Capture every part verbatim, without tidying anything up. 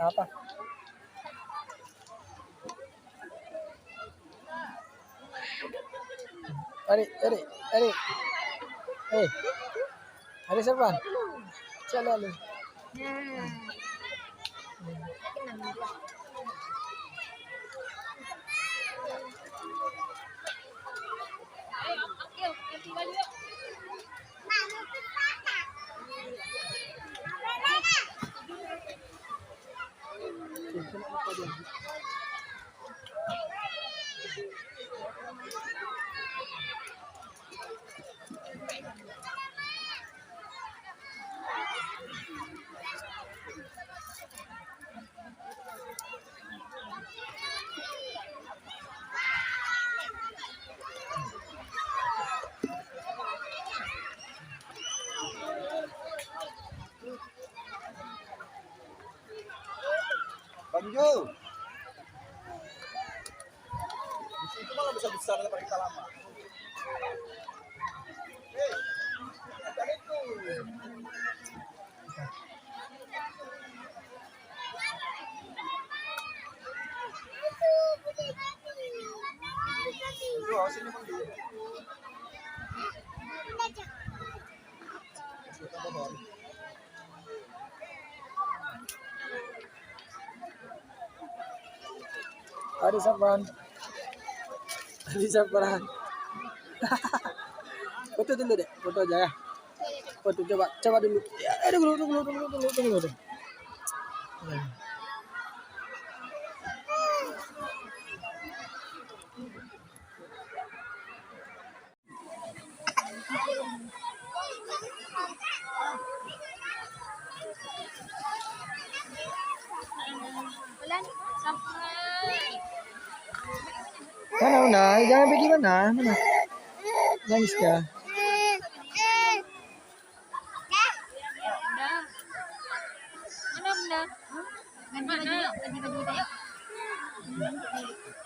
Apa? Tarik, tarik, tarik. Eh. Ada siapa? Cek lalu. Bang Jo. Di situ malah besar-besar daripada kita lama. Hei, bukan itu. Jo, sini, Bang Jo. Ada siapa? Ada siapa? Foto dulu deh, foto aja ya. Foto coba, coba dulu. Ya, eh, dulu, dulu, dulu, dulu, dulu, dulu, dulu. Ya. Mana, mana? Jangan pergi mana? Mana? Nangis kah? Mana benda? Ganti baju yuk, ganti baju kita yuk.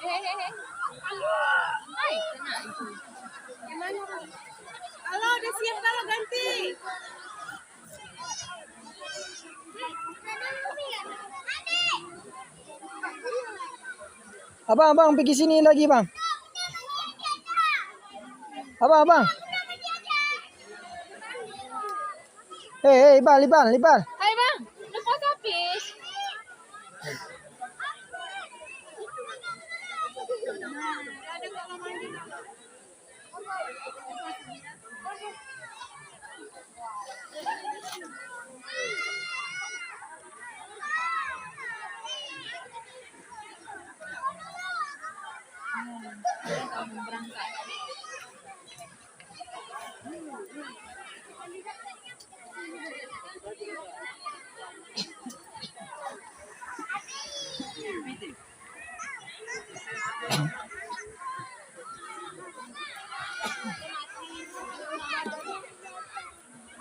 Hei, hei, hei. Hai, kena itu. Yang mana? Kalau udah siap, kalau ganti. Abang, abang, pergi sini lagi, bang. Abang, abang. Hei, hei, Ibal, Ibal, Ibal. Hai, bang. Lepas habis.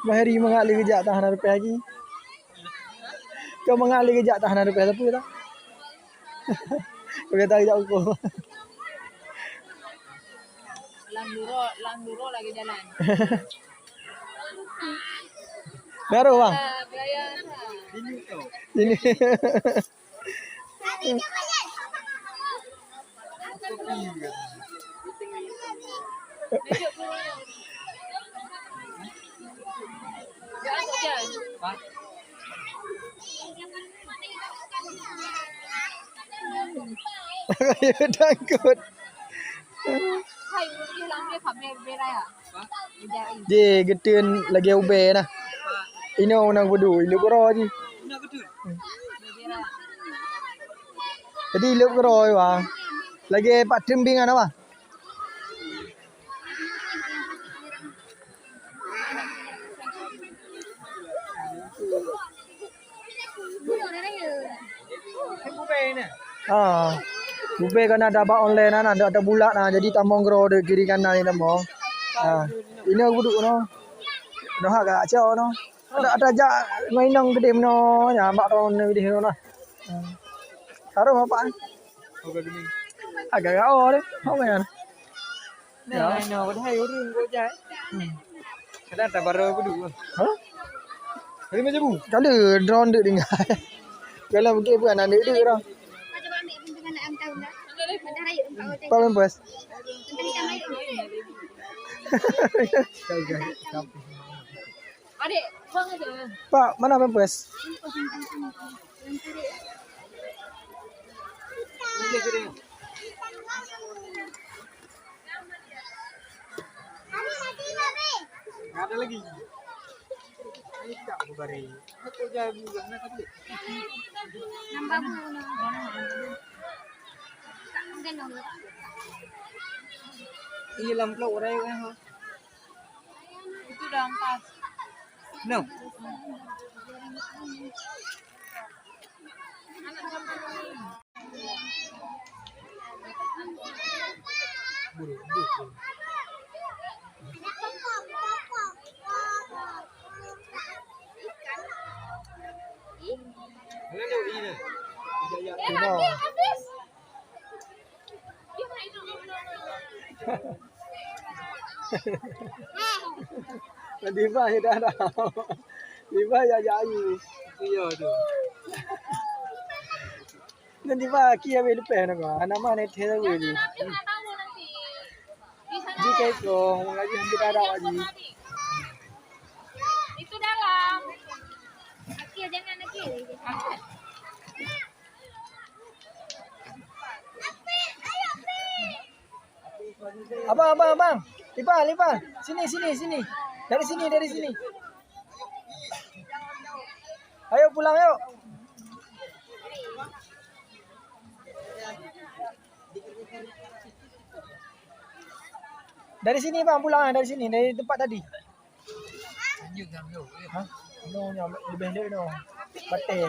Bah Heri mangat lé geujak, tak hana rupiah lagi. Kau mangat lé geujak, tak hana rupiah sapeue tah. Kau kata geujak uko. Lam duro, lam duro lagi jalan. Baru, bang. Ah, gaya. Ini. Takut. Hai, ureueng lam dia khabéh berai ah. Jih, geuteun lagèe ubé nah. Inoe na geuduek, ileueb keudroe jih. Jadi ileueb keudroe, wah. Lagèe pat trembing na, wah. Ha. Ubé ka na tabak online na, na tabulak na, jadi tamong keudroe di kiri kanan ni tamong. Ha. Inoe geuduek noh. Noh agak kacau noh. Ada, ada jak ngon inong geude meunoe, nyan bak droeneuh geude meunoe nah. Ha. Taroh apa? Agak gao deh. Apa nyan? Nah, inoe padahai ureueng kok jai. Hmm. Kadang tak baru kudu. Ha? Tadi macam bu. Kali drone dek tinggal. Kalau mungkin bukan anak dia dah. Pak Pampers. Pak, mana Pampers? Ada lagi. Ini tak aku bari. Aku jago juga nak kata. Nambah bu. Ini lampu orang yang ha. Itu dah empat. No. Diva ya dah dah. Diva ya ya ayu. Iya tu. Nanti Pak Aki habis lepas nak kau. Anak mana teh tahu ni? Ji keko, lagi hampir ada lagi. Itu dalam. Aki jangan lagi. Abang, abang, abang. Lipan, lipan. Sini, sini, sini. Dari sini, dari sini. Ayo pulang, yuk. Dari sini, bang, pulang, ah, dari sini, dari tempat tadi. Hah? No, nyo, lebih dek no. Bateh.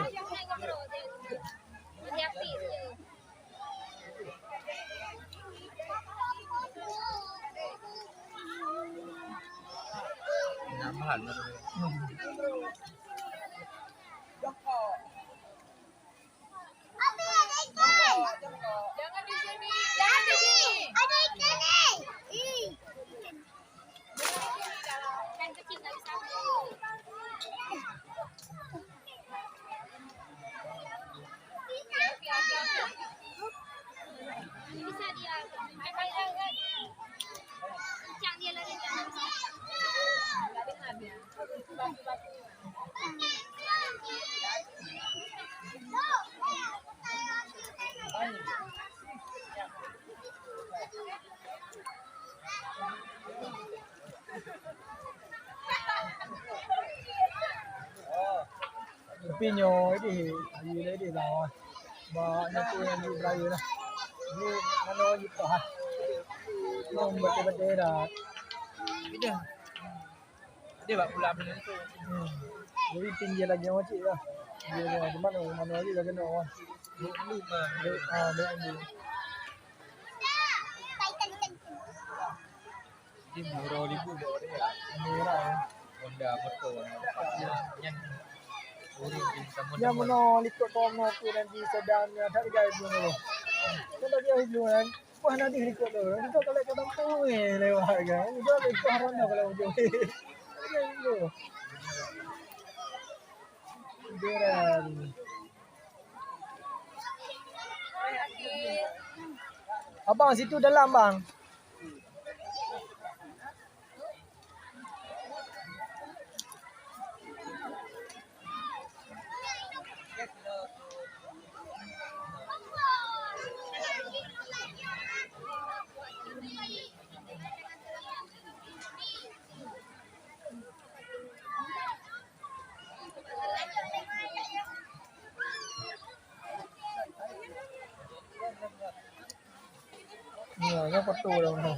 Nambahan. Jangan di sini, jangan di sini. Ada ikan ni. Ih. Ikan kecil tak bisa. Bisa dia. Kencang dia lari, jangan bisa. Tapi nyoe ideh, ayu lé ideh bawah. Ba nyoe tu nyang di beraye lah. Ni manoe jipah. Nyoe batée-batée dah. Ideh. Ideh bak pulang tu. Hmm. Jadi tinggi lagi nyoe cit lah. Dia nyoe cuma manoe lagi dah kena. Dek Andu mah. Dek, ah, Dek Andu. Di Muro Libu bawa dia. Murah, ya. Honda motor. Nyan ureueng bintang Honda. Nyan meunoe likot tono tu nanti sedang ada di gai dulu. Kita dia dulu kan. Wah, nanti likot tu. Kita kalau ke kampung ni lewat kan. Udah likot Honda kalau ujung. Dia dulu. Dia dah. Abang, situ dalam, bang. Ya, nyoe foto dah, dah.